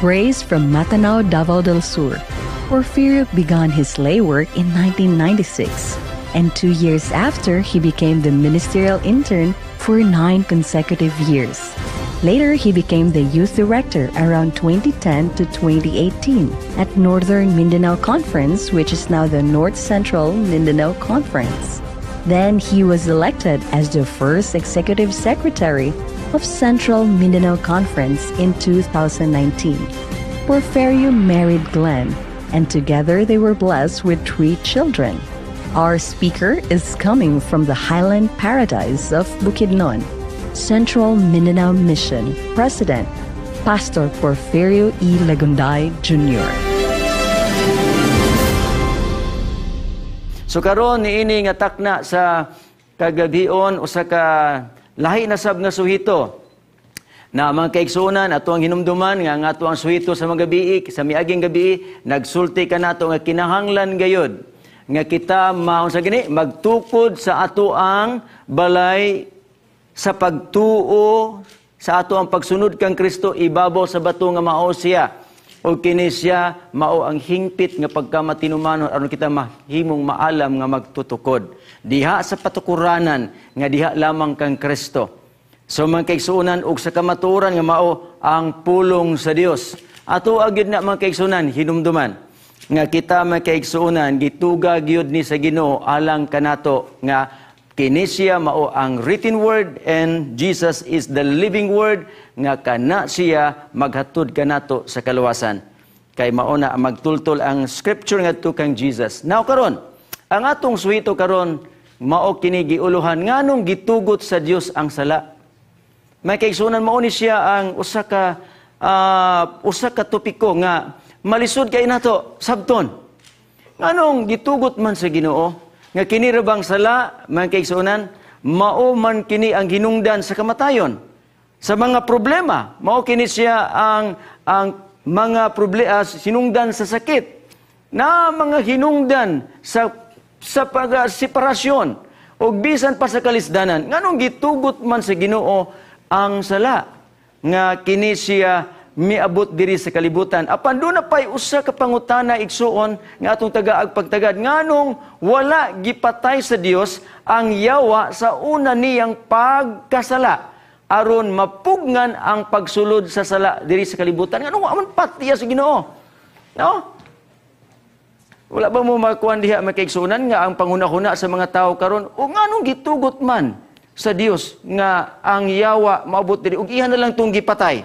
Raised from Matanao, Davao del Sur, Porfirio began his lay work in 1996, and 2 years after, he became the ministerial intern for 9 consecutive years. Later, he became the youth director around 2010 to 2018 at Northern Mindanao Conference, which is now the North Central Mindanao Conference. Then he was elected as the first executive secretary of Central Mindanao Conference in 2019. Porferio married Glenn, and together they were blessed with three children. Our speaker is coming from the highland paradise of Bukidnon, Central Mindanao Mission President, Pastor Porfirio E. Lagunday Jr. So karon niini nga takna sa kagabion, usa ka lahi na sab nga suhito. Na mga kaigsuonan, ato ang hinumduman nga ang ato ang suhito sa mga gabi, sa miaging gabi, nagsulti kanato nga kinahanglan gayod nga kita maunsa gani magtukod sa ato ang balay sa pagtuo sa ato ang pagsunod kang Kristo ibabaw sa bato nga mao siya. O kini siya mao ang hingpit nga pagkamatinumanon aron kita mahimong maalam nga magtutukod diha sa patukuranan nga diha lamang kang Kristo. So mga kaigsuonan, og sa kamatuoran nga mao ang pulong sa Dios. Ato gyud na, mga kaigsuonan, hinumduman nga kita, mga kaigsuonan, gituga gyud ni sa Ginoo alang kanato nga kini siya mao ang written word and Jesus is the living word nga kana siya maghatod kanato sa kaluwasan. Kay mao na magtultol ang scripture ngadto kang Jesus. Now karon, ang atong suhito karon mao kini giuluhan, nganong gitugot sa Dios ang sala. May kaigsuonan, mao ni siya ang usa ka topiko nga malisod kay nato sabton. Nganong gitugot man sa Ginoo nga kini ra bang sala, mga kaigsuonan, mao man kini ang hinungdan sa kamatayon, sa mga problema, mao kini siya ang mga problema, hinungdan sa sakit, na mga hinungdan sa pag-separasyon o bisan pa sa kalisdanan. Nganong gitugot man sa Ginoo ang sala nga kini siya miabot diri sa kalibutan? Apan doon na pa'y usa ka pangutana, igsuon, nga atong tagaag pagtagad. Nganong wala gipatay sa Dios ang yawa sa una niyang pagkasala aron mapugnan ang pagsulod sa sala diri sa kalibutan? Nganong wa man patiya sa Ginoo? No? Wala ba mo makuan diha, mga kaigsuonan, nga ang panghuna-huna sa mga tao karon, o nganong gitugot man sa Dios nga ang yawa maabot diri ug iha na lang tong gipatay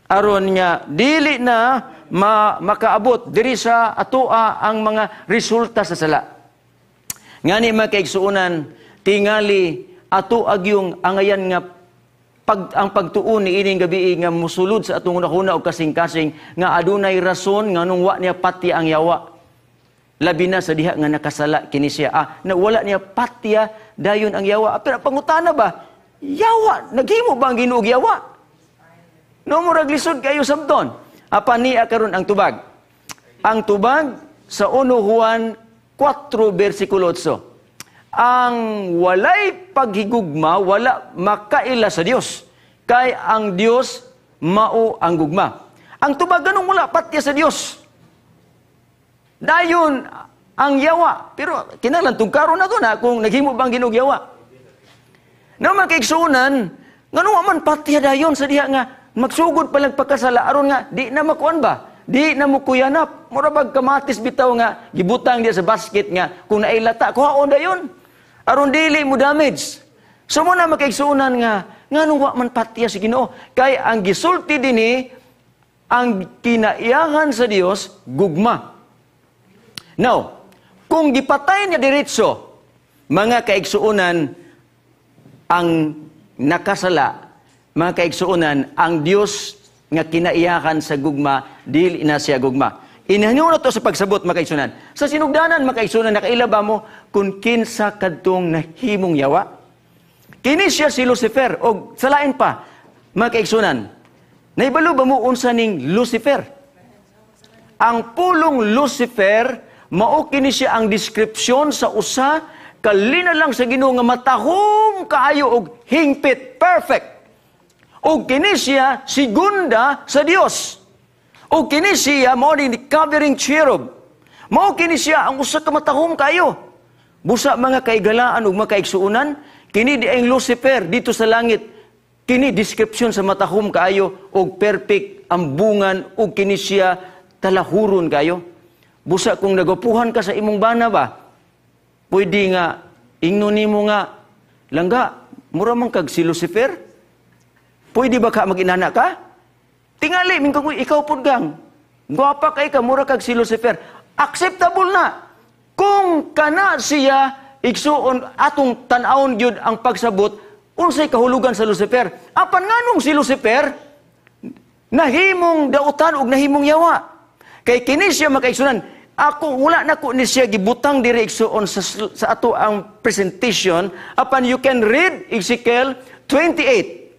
aron nga dili na makaabot diri sa atoa ang mga resulta sa sala? Ngani, mga kaigsuonan, tingali ato agyong angayan nga ang pagtuon ni ining gabi nga musulod sa atong hunahuna og kasing-kasing nga adunay rason nganong wa niya patya ang yawa. Labi na sa diha nga nakasala kini siya. Na wala niya patya dayon ang yawa. Pero pangutana ba? Yawa, naghimo ba ang Ginoo og yawa? No, murag lisod kayo sabton. Apan niya karon ang tubag. Ang tubag sa 1 Juan 4 versikulo 8. Ang walay paghigugma wala makaila sa Dios. Kay ang Dios mao ang gugma. Ang tubag, ganong wala patya sa Dios dayon ang yawa? Pero kinahanglan tugkaron na to na kung naghimo ba ang Ginoo og yawa. Na mga kaigsuonan, ngano wa man patya dayon sa diha nga magsugod pa lang pagkasala aron nga di na makuan ba? Di na mo kuyanap. Mura bag kamatis bitaw nga gibutang diya sa basket nga kung nailata kuhaon dayon aron dili mo damage. So mo na, makaigsuonan, nga nganong wa man patya si Ginoo? Kay ang gisulti dinhi, ang kinaiyahan sa Dios gugma. Now, kung gipatay niya diretso, mga kaigsuonan, ang nakasala, mga kaigsuonan, ang Dios nga kinaiyakan sa gugma, dili na siya gugma. Inhanyo na to sa pagsabot, mga kaigsuonan. Sa sinugdanan, mga kaigsuonan, nakaila ba mo kung kinsa kadtong nahimong yawa? Kini siya si Lucifer, o sa lain pa, mga kaigsuonan, naibalo ba mo unsa ning Lucifer? Ang pulong Lucifer, mao kini siya ang deskripsyon sa usa kalinalang sa Ginoo nga matahom kaayo og hingpit, perfect. Og kini siya segunda sa Dios. O kini siya mao ni covering cherub. Mao kini siya ang usa ka matahom kayo. Busa, mga kaigalaan ug mga kaigsuonan, kini di ang Lucifer dito sa langit. Kini description sa matahom kaayo og perfect ang bungan ug kini siya talahuron kayo. Busa kung nagapuhan ka sa imong bana ba, pwede nga ingnon nimo nga, "Langga, mura man kag si Lucifer." Pwede ba ka mag-inana ka? Tingali, min kung ikaw pud gang. Gwapa kay ka, mura kag si Lucifer. Acceptable na. Kung kana siya, igsuon, atong tan-awon gyud ang pagsabot, unsay kahulugan sa Lucifer. Apan nganong si Lucifer, nahimong dautan ug nahimong yawa? Kay kini siya, makaigsunan, ako wala na ko ni siya gibutang diri, igsuon, sa ato ang presentation, apan you can read Ezekiel 28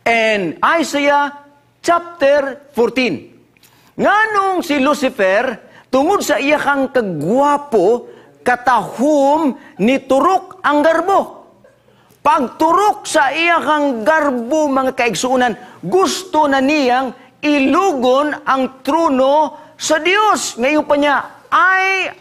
and Isaiah chapter 14. Nganong si Lucifer, tungod sa iyahang kagwapo, katahom, niturok ang garbo. Pagturok sa iyahang garbo, mga kaigsuunan, gusto na niyang ilugon ang trono sa Dios. Ngayon pa niya, ay,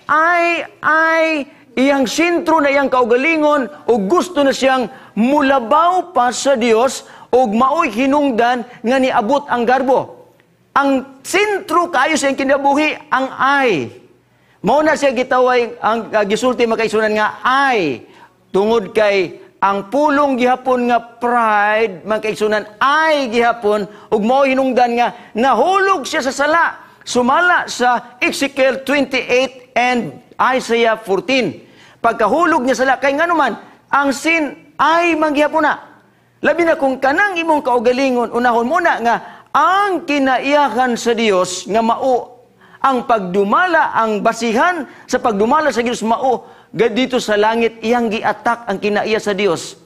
iyang sentro na iyang kaugalingon, o gusto na siyang mulabaw pa sa Dios, o maoy hinungdan nga niabot ang garbo. Ang sentro kayo sa iyang kinabuhi, ang ay. Mao na siya gitaway, ang gisulti, makaigsunan, nga ay. Tungod kay ang pulong gihapon nga pride, mga kaigsunan, ay gihapon, ug mao hinungdan nga nahulog siya sa sala sumala sa Ezekiel 28 and Isaiah 14. Pagkahulog niya sa sala, kay nganuman, ang sin ay manggihapon na. Labi na kung kanang imong kaugalingon, unahon mo na nga ang kinaiyakan sa Dios nga mao ang pagdumala, ang basihan sa pagdumala sa Dios mao dito sa langit, iyang giatak ang kinaiya sa Dios.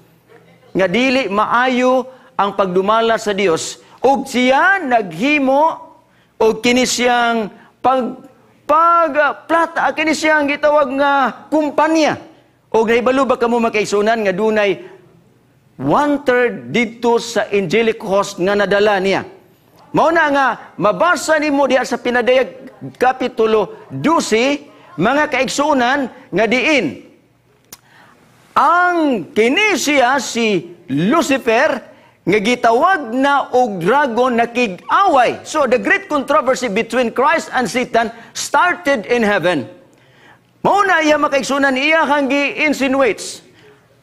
Nga dili maayo ang pagdumala sa Dios. Ug siya naghimo og kini siyang pag pag plata, kini siyang gitawag nga kumpanya. Og nahibalo ba kamo, makaigsunan, nga dunay one-third dito sa angelic host nga nadala niya? Mao na nga mabasa nimo diha sa Pinadayag kapitulo 12, mga kaigsunan, nga diin ang kini siya si Lucifer nga gitawag na og dragon nakig-away. So the great controversy between Christ and Satan started in heaven. Mao na iya, makaigsunan, iya kang gi-insinuates.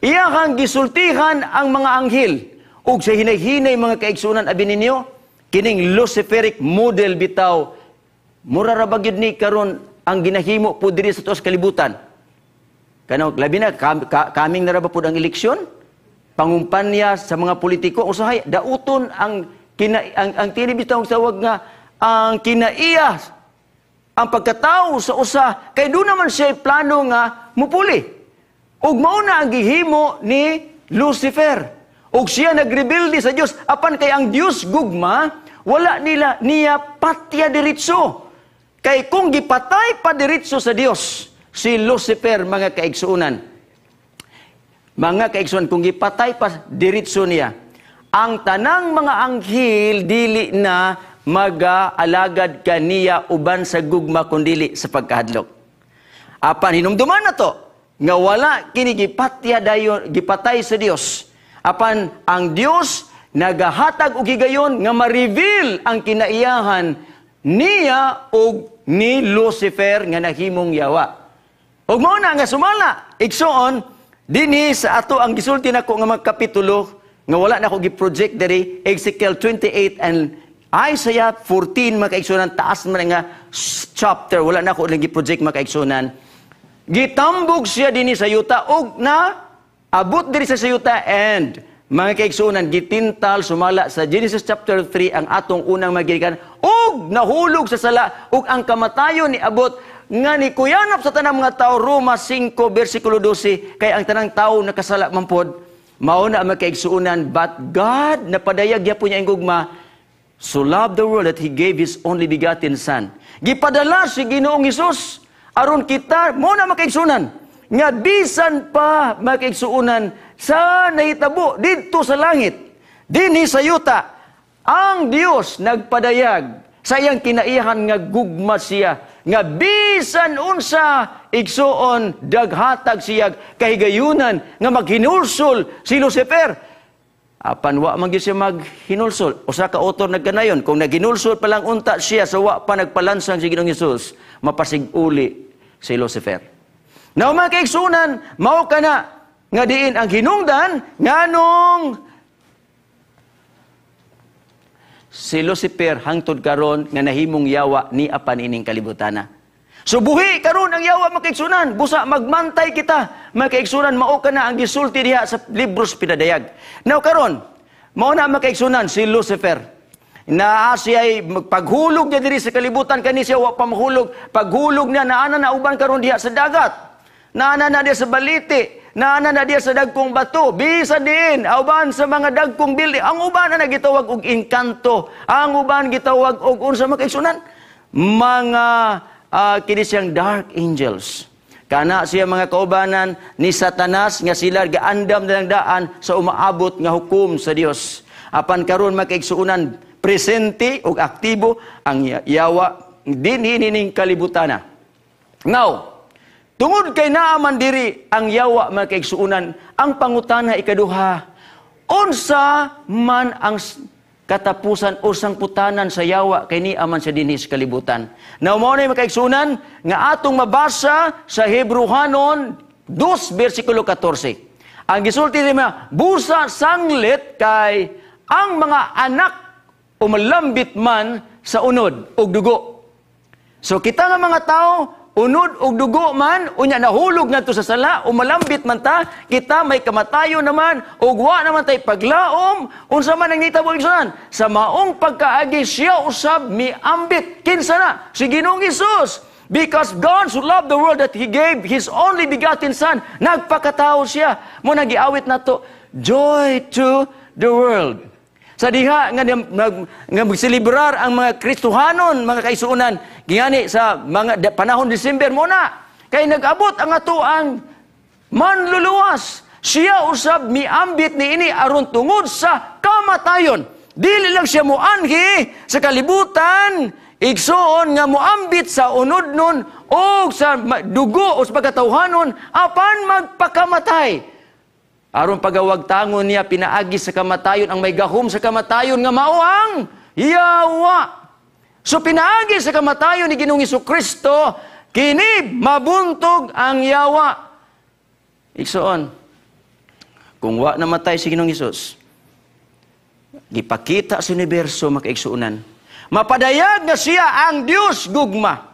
Iya kang gisultihan ang mga anghel. Ug sa hinay-hinay, mga kaigsunan, abi ninyo, kining Luciferic model bitaw, mura ra ba gyud ni karon ang ginahimo po diri sa tuos kalibutan. Kanang labi na kaming na ra ba pud ang eleksyon? Pangumpanya sa mga politiko, usahay dauton ang kina, ang tinibitaw tawag nga ang kinaiya, ang pagkatao sa usa, kay doon naman siya plano nga mupuli. Ug mao na ang gihimo ni Lucifer. Ug siya nagrebelde sa Dios, apan kay ang Dios gugma, wala nila niya patya diretso. Kay kung gipatay pa diretso sa Dios si Lucifer, mga kaigsuonan, kung gipatay pa diretso niya, ang tanang mga anghel dili na maga-alagad kaniya uban sa gugma kundili sa pagkahadlok. Apan hinumduman na to nga wala kini gipatya dayon, gipatay sa Dios. Apan ang Dios nagahatag og higayon nga ma-reveal ang kinaiyahan niya og ni Lucifer nga nahimong yawa. Ug mao na nga sumala, igsuon, dinhi sa ato ang gisulti nako nga mga kapitulo nga wala na ako gi-project diri, Ezekiel 28 and Isaiah 14, mga kaigsunan, taas man nga chapter, wala na ako gi-project, mga kaigsunan. Gitambog siya dinhi sa yuta og na abot diri sa yuta and, mga kaigsunan, gitintal sumala sa Genesis chapter 3 ang atong unang magilikan og nahulog sa sala ug ang kamatayon ni abot nga ni kuyanap sa tanang mga tao, Roma 5 versikulo 12, kay ang tanang tao nakasala man pod. Mao na, mga kaigsuonan, but God napadayag gyapon niya ang gugma, so loved the world that He gave His only begotten Son. Gipadala si Ginoong Hesus aron kita mo na, mga kaigsuonan, nga bisan pa, mga kaigsuonan, sa nahitabo didto sa langit, dinhi sa yuta, ang Dios nagpadayag Sa iyang kinaiyahan nga gugma siya, nga bisan unsa, igsuon, daghatag siya kahigayunan nga maghinulsol si Lucifer. Apan wa man gyud siya maghinulsol. Usa ka author nagkanayon, kung naghinulsol pa lang unta siya sa wa pa nagpalansang si Ginoong Hesus, mapasig-uli si Lucifer. Now mga kaigsunan, mao kana nga diin ang hinungdan nganong si Lucifer hangtod karon nga nahimong yawa ni apan ining kalibutana. So buhi karon ang yawa, mga kaigsunan, busa magmantay kita. Mga kaigsunan, mao kana ang gisulti diha sa libros pinadayag. Now karon, mao na mga kaigsunan si Lucifer. Naa siya paghulog niya diri sa kalibutan, kani siya wa pa mahulog. Paghulog niya, naana na uban karon diha sa dagat. Naana na diha sa baliti. Naana na diha sa dagkong bato, bisan diin, uban sa mga dagkong building. Ang uban na gitawag og engkanto, ang uban gitawag og unsa mga kaigsunan, mga kini siyang dark angels. Kana siya mga kaubanan ni Satanas nga sila gaandam na lang daan sa umaabot nga hukom sa Dios. Apan karon mga kaigsuonan, presente ug aktibo ang yawa dinhi nining kalibutana. Now, tungod kay naaman diri ang yawa mga kaigsuonan, ang pangutana ikaduha, unsa man ang katapusan o sangputanan sa yawa kay niaman sa dinhi sa kalibutan? Now, mao na mga kaigsuonan nga atong mabasa sa Hebreohanon 2 versikulo 14. Ang gisulti niya, busa sanglit kay ang mga anak umalambit man sa unod ug dugo. So kita nga mga tao, unod og dugo man, unya nahulog ngadto sa sala, umalambit man ta, kita may kamatayon naman, ug wa naman tay paglaom, unsa man ang nitabo igsunan? Sa maong pagkaagi siya usab miambit. Kinsa na? Si Ginoong Hesus. Because God so loved the world that He gave His only begotten Son. Nagpakatao siya. Mo nagiawit nato, joy to the world. Sa diha nga nga magselebrar ang mga Kristohanon, mga kaisuonan, gingani sa mga panahon December mo na, kay nag-abot ang ato ang manluluwas. Siya usab miambit niini aron tungod sa kamatayon. Dili lang siya moanhi sa kalibutan, igsuon nga moambit sa unodnon o sa dugo o sa pagkatawhanon, apan magpakamatay. Aron pagawagtangon niya pinaagi sa kamatayon ang may gahom sa kamatayon nga mao ang yawa. So pinaagi sa kamatayon ni Ginoong Hesukristo, kini mabuntog ang yawa. Igsoon, kung wa namatay si Ginoong Hesus, gipakita sa universo makaigsuonan, mapadayag nga siya ang Dios gugma.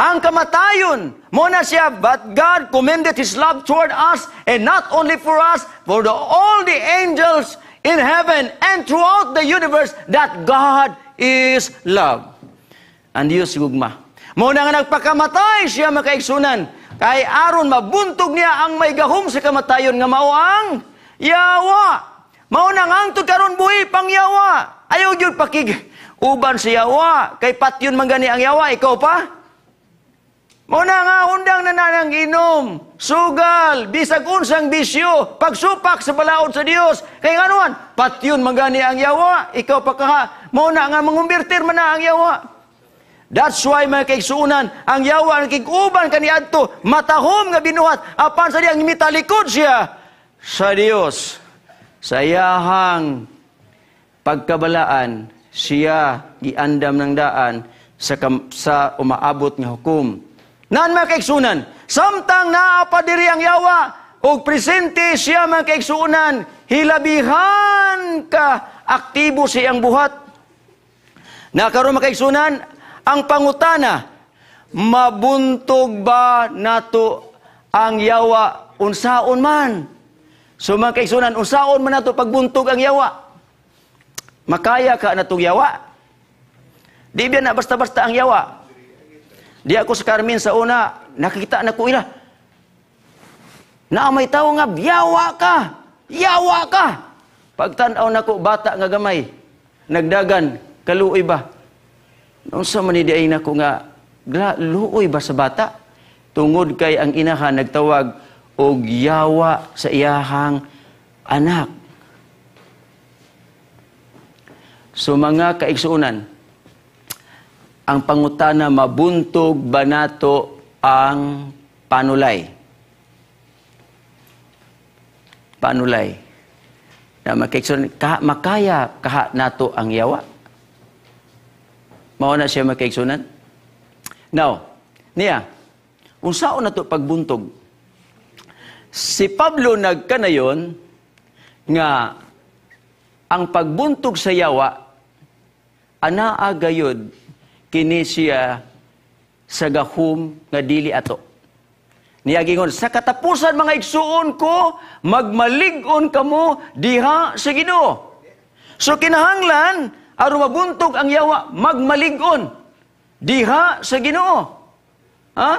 Ang kamatayon, mo na siya, but God commended His love toward us, and not only for us, for all the angels in heaven and throughout the universe, that God is love. Ang Diyos gugma. Mo na nga nagpakamatay siya makaigsunan, kay aron mabuntog niya ang may gahom sa kamatayon nga mao ang yawa. Mao na nga hangtod karon buhi pang yawa. Ayaw gyud pakig uban sa yawa, kay patyon man gani ang yawa, ikaw pa. Mao na nga undang na nanang inom, sugal, bisag unsang bisyo, pagsupak sa balaod sa Dios. Kay nganuan, patyon man gani ang yawa, ikaw pa kaha. Mao na nga mangumbirtir man na ang yawa. That's why mga kaigsuonan, ang yawa ang kig-uban kaniadto, matahom nga binuhat, apan sa diyang mitalikod siya sa Dios. Sa iyahang pagkabalaan, siya giandam ng daan sa umaabot nga hukom. Naan mga kaigsunan, samtang naa pa diri ang yawa, og presente siya mga kaigsunan, hilabihan ka aktibo siyang buhat. Nakaroon mga kaigsunan, ang pangutana, mabuntog ba nato ang yawa unsaon man? So mga kaigsunan, unsaon man nato pagbuntog ang yawa? Makaya ka natong yawa? Di biya na basta-basta ang yawa. Di ako sa Carmen sa una, nakikita na ko ila. Naa may tawo nga, yawa ka! Yawa ka! Pagtanaw na ko, bata nga gamay, nagdagan, kaluoy ba? Unsa man ni diay nako nga, luoy ba sa bata? Tungod kay ang inahan nagtawag og yawa sa iyahang anak. So mga kaigsuonan, Ang pangutana, mabuntog ba nato ang panulay? Panulay. Na makaigsoon, makaya kaha nato ang yawa? Mao na siya, makaigsunan. Now, niya, unsaon na to pagbuntog? Si Pablo nagkanayon nga ang pagbuntog sa yawa anaa gayud kini siya sa gahom nga dili ato. Niya gingon, "Sa katapusan, mga igsuon ko, magmalig-on kamo diha sa Ginoo." So kinahanglan aron mabuntog ang yawa, magmalig-on diha sa Ginoo. Ha?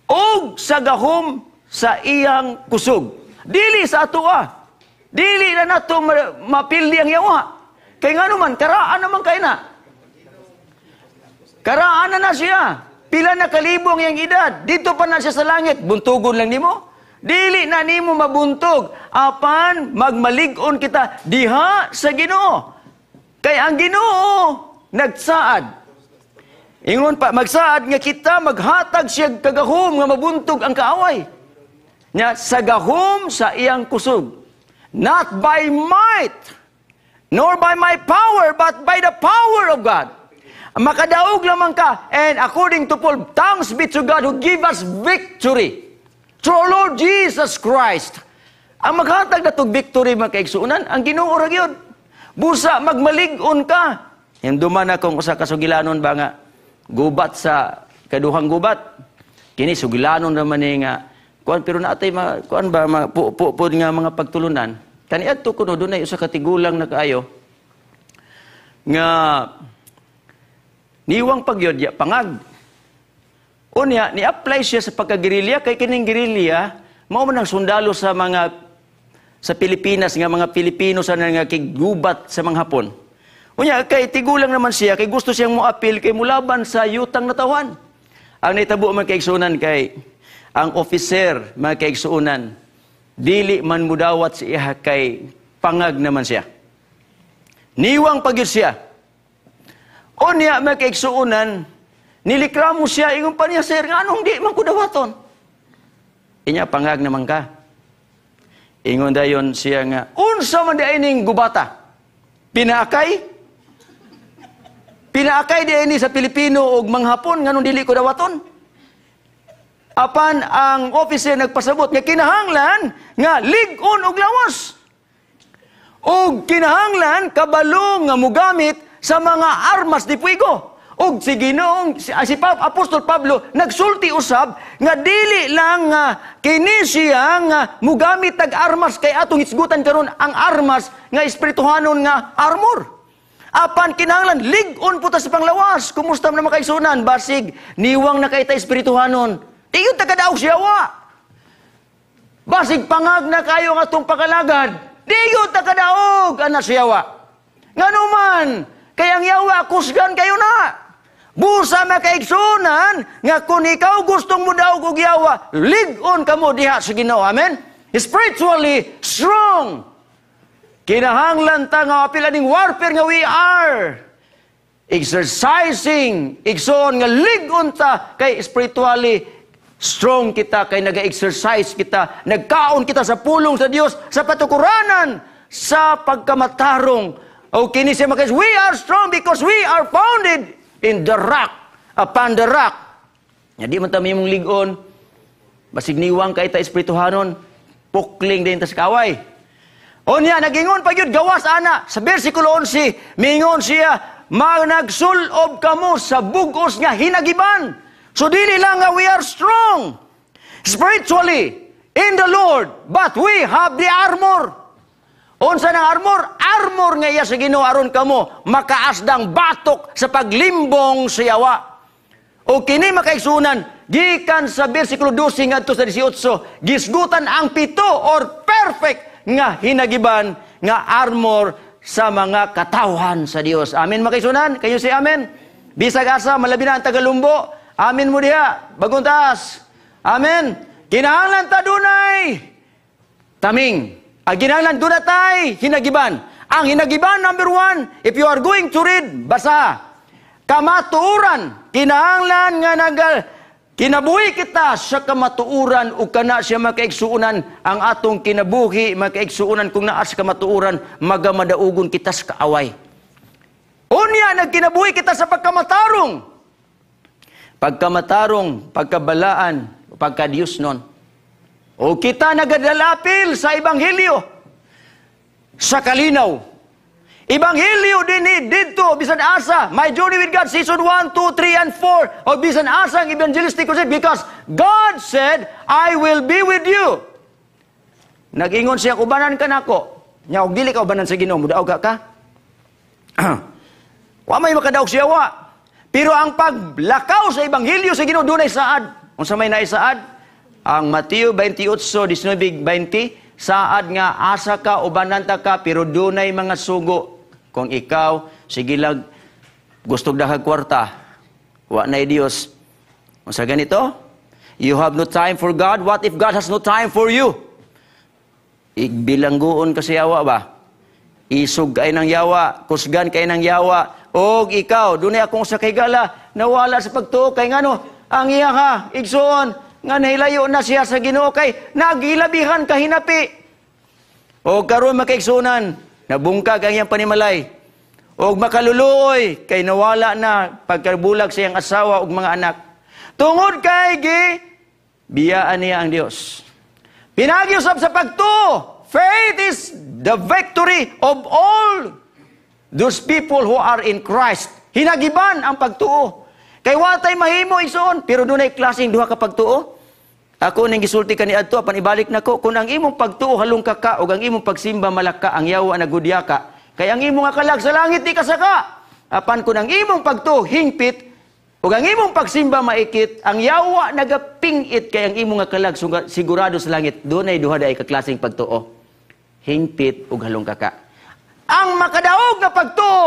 Og sa gahom sa iyang kusog. Dili sa atoa. Dili na nato mapildi ang yawa. Kay ngano man, karaan naman kay na. Karaan na na siya. Pila na kalibo ang iyang edad. Dito pa na siya sa langit. Buntugon lang nimo. Dili na nimo mabuntog. Apan magmalig-on kita diha sa Ginoo. Kay ang Ginoo nagsaad. Ingon pa, magsaad nga kita maghatag siya kagahom nga mabuntog ang kaaway. Nya sa gahom sa iyang kusog. Not by might, nor by my power, but by the power of God. Makadaog lamang ka. And according to Paul, thanks be to God who give us victory through our Lord Jesus Christ. Ang maghatag na tog victory, mga kaigsuonan, ang Ginoo ra gyud. Busa magmalig-on ka. Hinduman akong usa ka sugilanon ba nga gubat sa kaduhang gubat. Kini sugilanon naman ni nga kuan, pero naatay ma, kuan ba ma, pu, pu, pu, nga mga pagtulunan. Kaniadto kuno dunay usa ka tigulang na kaayo nga niwang pagyod ya pangag. Unya ni-apply siya sa pagkagerilya, kay kining gerilya mao man ang sundalo sa mga sa Pilipinas nga mga Pilipino sa nga kigubat sa mga Hapon. Unya kay tigulang naman siya, kay gusto siyang moapil kay mulaban sa yutang natawan. Ang nahitabo, mga kaigsuonan, kay ang officer, mga kaigsuonan, dili man mudawat sa iya kay pangag naman siya. Niwang pagyud siya. Unya, mga kaigsuonan, nilikramo siya, ingon pa niya, "Sir, nganong di man ko dawaton?" Inya, "Pangag naman ka." Ingon dayon siya nga, "Unsa man di ning gubata? Pinaakay? Pinaakay di ini sa Pilipino og manghapon, nganong dili ko dawaton?" Apan ang officer nagpasabot nga kinahanglan nga lig-on og lawas. Og kinahanglan kabalo nga mugamit sa mga armas de fuego. Og si Ginoong si Apostol Pablo nagsulti usab nga dili lang nga kini siya nga mugamit tag armas, kay atong hisgutan karon ang armas nga espirituhanon nga armor. Apan kinahanglan lig-on po ta sa panglawas. Kumusta man, mga kaigsuonan? Basig niwang na kay ta espirituhanon. Di gyud ta kadaog sa yawa. Basig pangag na kayo ang atong pagkalagad. Di gyud ta kadaog ana sa yawa. Ngano man, kay ang yawa kusgan kayo na. Busa, makaigsunan, nga kung ikaw gustong mudaog og yawa, lig-on kamo diha sa Ginoo. Amen? Spiritually strong. Kinahanglan ta nga apil aning warfare nga we are exercising, igsoon, nga lig-on ta kay spiritually strong kita kay naga-exercise kita, nagkaon kita sa pulong sa Dios, sa patukuranan, sa pagkamatarong. O kini siya makis, we are strong because we are founded in the rock, upon the rock. Nga di man ta mong lig-on, basig niwang kay ta espirituhanon, pukling din ta sa kaway. Unya, nagingon pa gyud gawas ana sa versikulo 11, mingon siya, "Managsulob kamo sa bugos nga hinagiban." So dili lang nga we are strong spiritually in the Lord, but we have the armor. Unsa nang armor? Armor nga iya sa Ginoo aron kamo makaasdang batok sa paglimbong sa yawa. O kini, makaigsunan, gikan sa versikulo 12 ngadto sa 18, gisgutan ang pito or perfect nga hinagiban nga armor sa mga katawhan sa Dios. Amen, makaigsunan? Kayo say amen? Bisag asa, malabi na ang tagalumbo. Amen mo diha, bagong taas. Amen. Kinahanglan ta dunay taming. Ang kinahanglan doon tay hinagiban. Ang hinagiban number 1, if you are going to read, basa. Kamatuoran, kinahanglan nga nagal kinabuhi kita sa kamatuoran ug kana siya, makaigsuonan, ang atong kinabuhi, makaigsuonan, kung naa sa kamatuoran, magamadaugon kita sa kaaway. Unya nagkinabuhi kita sa pagkamatarong. Pagkamatarong, pagkabalaan, pagka-Diyos nun. O kita nagadalapil sa Ebanghelyo sa kalinaw. Ebanghelyo dinhi, didto, bisan asa, My Journey with God, Season 1, 2, 3, and 4, o bisan asa ang evangelistic crusade, because God said, "I will be with you." Nag-ingon siya, "Ubanan ka nako." Nya, og dili ka ubanan sa Ginoo, mudaog ka ka? Wa may makadaog siya wa. Pero ang paglakaw sa Ebanghelyo sa Ginoo, dunay saad. Unsa may naisaad? Ang Mateo 28, 19, 20, saad nga asa ka, ubanan ta ka, pero dunay mga sugo. Kung ikaw, sige lang, gusto daghang kwarta, wa na Diyos. Unsa ganito? You have no time for God. What if God has no time for you? Igbilanggoon ka sa yawa ba? Isog kay ng yawa, kusgan kay ng yawa. Og ikaw, dunay akong sa kahigala, nawala sa pagtuo kay ngano, ang iya ha, igsoon, nga nahilayo na siya sa Ginoo kay nagilabihan ka hinapi. O karon, makaigsuonan, nabungkag ang iyang panimalay. Og makaluluoy kay nawala na pagkabulag sa iyang asawa ug mga anak. Tungod kay gi biyaan niya ang Dios. Pinaagi usab sa pagtuo. Faith is the victory of all those people who are in Christ. Hinagiban ang pagtuo. Kay watay mahimo, igsoon, pero dunay klaseng duha ka pagtuo. Ako ning gisulti kani adto, apan ibalik nako: kung ang imong pagtuo halong kaka ug ang imong pagsimba malaka, ang yawa nagudya ka. Kay ang imong kalag sa langit di kasaka. Apan kung ang imong pagtuo hingpit ug ang imong pagsimba maikit, ang yawa nagapingit kay ang imong kalag sigurado sa langit. Dunay duha diay ka klaseng pagtuo. Hingpit ug halong kaka. Ang makadaog nga pagtuo,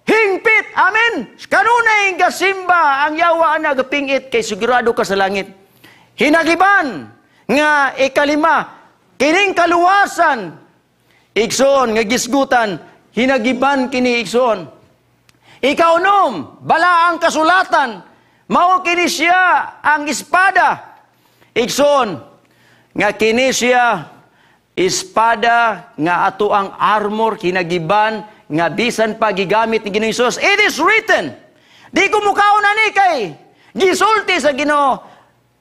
hingpit. Amen. Kanunay gasimba, ang yawa nagapingit kay sigurado ka sa langit. Hinagiban nga ikalima, kining kaluwasan, igsoon, nga gisgutan, hinagiban kini, igsoon. Ikaunom, balaang kasulatan, mao kini siya ang espada. Igsoon, nga kini siya espada nga ato ang armor, hinagiban nga bisan pa gigamit ni Ginoong Hesus. "It is written." Di ko mukaon ani kay gisulti sa Ginoo.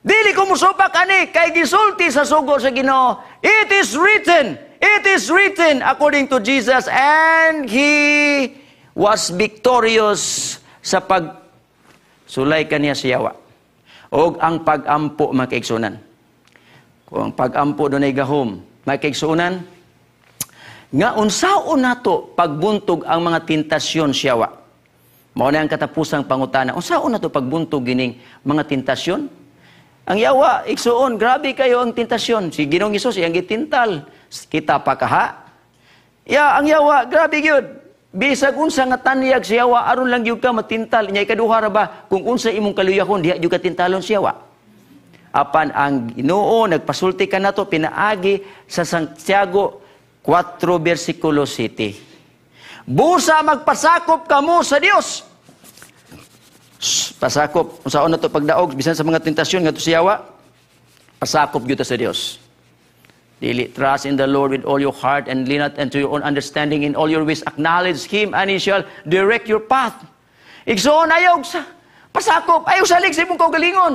Dili ko musupak ani kay gisulti sa sugo sa Ginoo. It is written. It is written according to Jesus, and he was victorious sa pag sulay kaniya sa yawa. Og ang pagampo, mga. Kung ang pagampo dunay gahom, mga, nga unsaon nato pagbuntog ang mga tentasyon sa yawa. Mao na ang katapusang pangutana. Unsaon nato pagbuntog gining mga tentasyon? Ang yawa, igsuon, grabe kayo ang tentasyon. Si Ginoong Hesus iyang gitintal. Kita pa kaha. Ya, ang yawa, grabe gyud. Bisag unsa nga tanyag sa yawa aron lang gyud ka matintal. Nya ikaduha ra ba, kung unsa imong kaluyahon, diha gyud ka tintalon sa yawa. Apan ang Ginoo nagpasulti kanato pinaagi sa Santiago 4 versikulo 7. Busa magpasakop kamo sa Dios. Pasakop, unsaon na to pagdaog bisan sa mga tentasyon ngadto sa yawa? Pasakop gyud ta sa Dios. Dili, trust in the Lord with all your heart and lean not unto your own understanding. In all your ways acknowledge Him and He shall direct your path. Igsoon, ayaw sa pasakop, ayaw salig sa imong kaugalingon.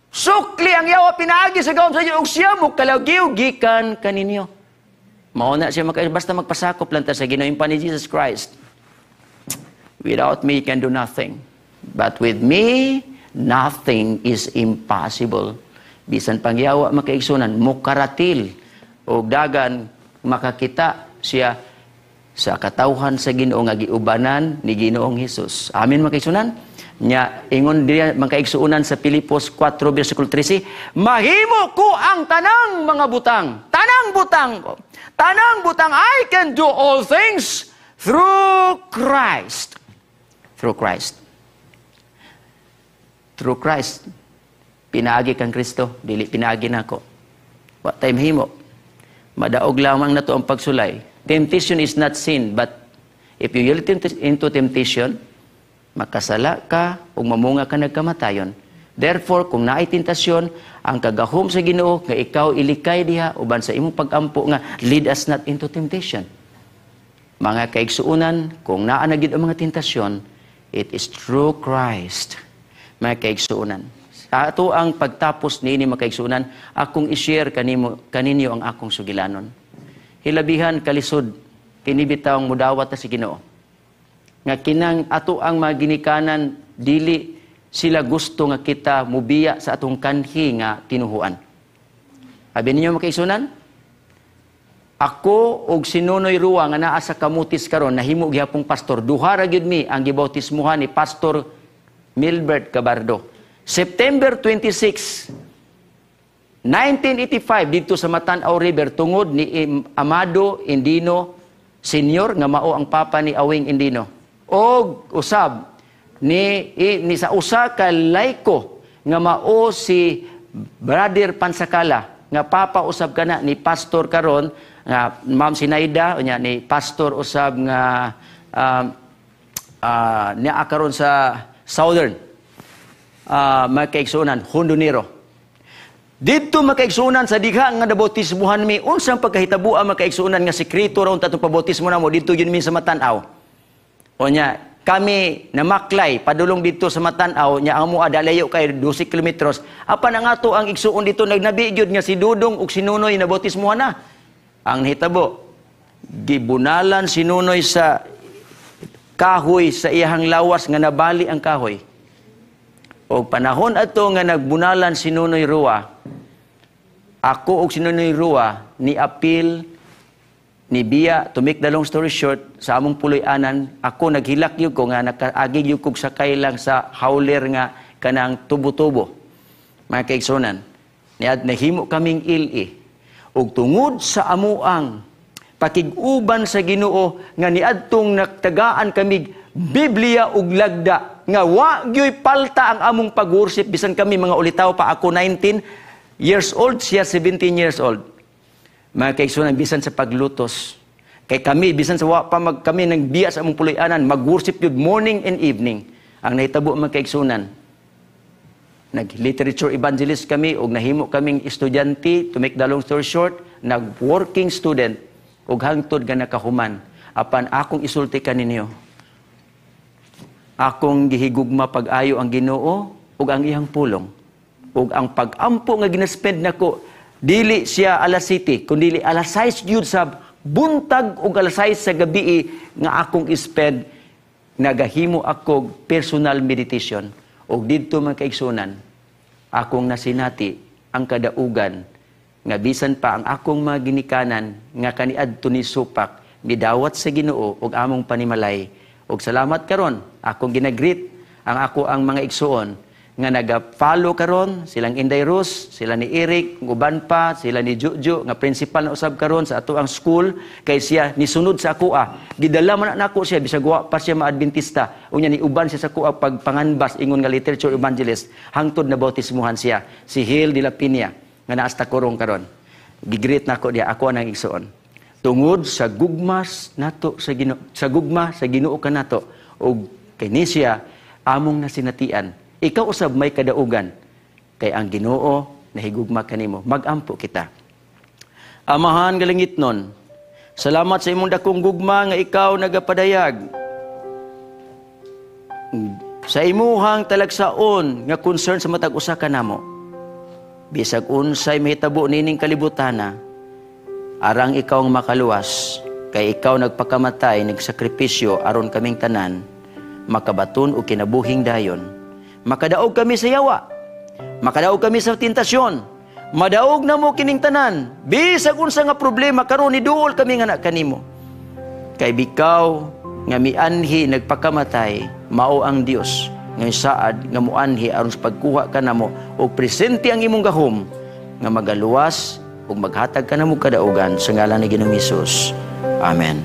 Sukli ang yawa pinaagi sa gahom sa Dios ug siya mo kalagiw gikan kaninyo. Mao na siya maka basta magpasakop lang ta sa Ginoo pa ni Jesus Christ. "Without me you can do nothing. But with me nothing is impossible." Bisan pangyawa, makaigsunan, mukaratil og dagan makakita siya sa katawhan sa Ginoo nga giubanan ni Ginoong Hesus. Amen, makaigsunan? Nya ingon diya, makaigsuonan, sa Filipos 4 versikulo 13, "Mahimo ko ang tanang mga butang." Tanang butang. Tanang butang. I can do all things through Christ. Through Christ. Through Christ. Pinaagi kang Kristo, dili pinaagi nako. Wa tay mahimo. Madaog lamang nato ang pagsulay. Temptation is not sin, but if you yield into temptation, Makasala ka ug mamunga ka nagkamatayon. Therefore, kung naay tentasyon, ang kagahom sa Ginoo nga ikaw ilikay diha uban sa imong pagampo nga lead us not into temptation. Mga kaigsuonan, kung naa na gyud ang mga tentasyon, it is through Christ. Mga kaigsuonan, sa ato ang pagtapos niini, mga kaigsuonan, akong i-share kanimo kaninyo ang akong sugilanon. Hilabihan kalisod kini bitawng mudawat ta sa Ginoo. Nga kinang ato ang mga ginikanan, dili sila gusto nga kita mubiya sa atong kanhi nga tinuhuan. Abi ninyo, mga kaigsuonan, ako og si Nonoy Rua nga naa sa Camotes karon, nahimo gihapong pastor, duha ra gyud mi ang gibautismuhan ni Pastor Milbert Cabardo. September 26, 1985 dito sa Matanaw River, tungod ni Amado Indino Senior nga mao ang papa ni Awing Indino. Og usab ni sa usa ka laiko nga mao si Brother Pansakala nga papa usab kana ni pastor karon nga Ma'am Sinaida, unya ni pastor usab nga niya karon sa Southern, mga kaigsuonan, Hondonero. Didto, mga kaigsuonan, sa diha nga nabautismuhan mi, unsang pagkahitabo, mga kaigsuonan, nga sekreto ra unta atong pabautismo namo didto yun mi sa Matanaw. Unya kami namaklay padulong dito sa Matanaw nya ang mua dalayo kay 12 kilometros. Apan ang ato ang igsuon dito nagnabi gyud nga si Dudong ug si Nunoy nabautismuhan na. Ang nahitabo, gibunalan si Nunoy sa kahoy sa iyahang lawas nga nabali ang kahoy. Og panahon ato nga nagbunalan si Nunoy Rua, ako og si Nunoy Rua ni apil ni biya. To make the long story short, sa among puloy-anan, ako naghilak gyud ko nga nakaagi gyud kog sakay lang sa hauler nga kanang tubo-tubo. Mga kaigsuonan, niad nahimo kaming ili ug tungod sa amuang pakig-uban sa Ginoo nga niadtong nagtagaan kami Biblia ug lagda nga wa gyoy palta ang among pag-worship bisan kami mga ulitaw pa, ako 19 years old, siya 17 years old. Mga kaigsuonan, bisan sa paglutos kay kami, bisan sa wa pa mag kami nang biya sa among puloy-anan, mag-worship yun morning and evening. Ang nahitabo, mga kaigsuonan, nag literature evangelist kami ug nahimo kaming estudyante. To make the long story short, nag working student ug hangtod nga nakahuman. Apan akong isulti kaninyo, akong gihigugma pag-ayo ang Ginoo ug ang iyang pulong ug ang pag-ampo nga ginaspend nako, dili siya alas 7 kundi alas 6 gyud sa buntag ug alas 6 sa gabi nga akong spend, nagahimo ako personal meditation. Ug didto, mga kaigsuonan, akong nasinati ang kadaugan nga bisan pa ang akong mga ginikanan nga kaniadto ni supak midawat sa Ginoo ug among panimalay. Ug salamat karon, akong ginagreet ang ako ang mga igsuon nga naga-follow karon, silang Inday Rose, sila ni Eric, uban pa, sila ni Jojo nga principal na usab karon sa ato ang school kay siya nisunod sa akoa. Gidala man na nako siya bisag wa pa siya ma-Adventista. Unya ni uban siya sa akoa pagpanganbas ingon nga literature evangelist hangtod na bautismuhan siya. Si Hil de la Peña nga naa sa Tacurong karon. Gigreet nako diya ako ang igsuon. Tungod sa gugmas nato sa Ginoo, sa gugma sa Ginoo kanato ug kini siya among nasinatian. Ikaw usab may kadaugan kay ang Ginoo nahigugma kanimo. Magampo kita. Amahan nga langitnon, salamat sa imong dakong gugma nga ikaw nagapadayag sa imuhang talagsaon nga concern sa matag usa kanamo. Bisag unsay mahitabo nining kalibutana, arang ikaw ang makaluwas kay ikaw nagpakamatay, nagsakripisyo aron kaming tanan makabaton og kinabuhing dayon. Makadaog kami sa yawa. Makadaog kami sa tentasyon. Madaog na mo kining tanan. Bisag unsa nga problema karon, niduol kami nga na kanimo. Kay bikaw nga mianhi nagpakamatay, mao ang Dios nga saad nga muanhi aron sa pagkuha kanamo og presente ang imong gahom nga magaluwas ug maghatag kanamo kadaugan, sa ngalan ni Ginoong Hesus. Amen.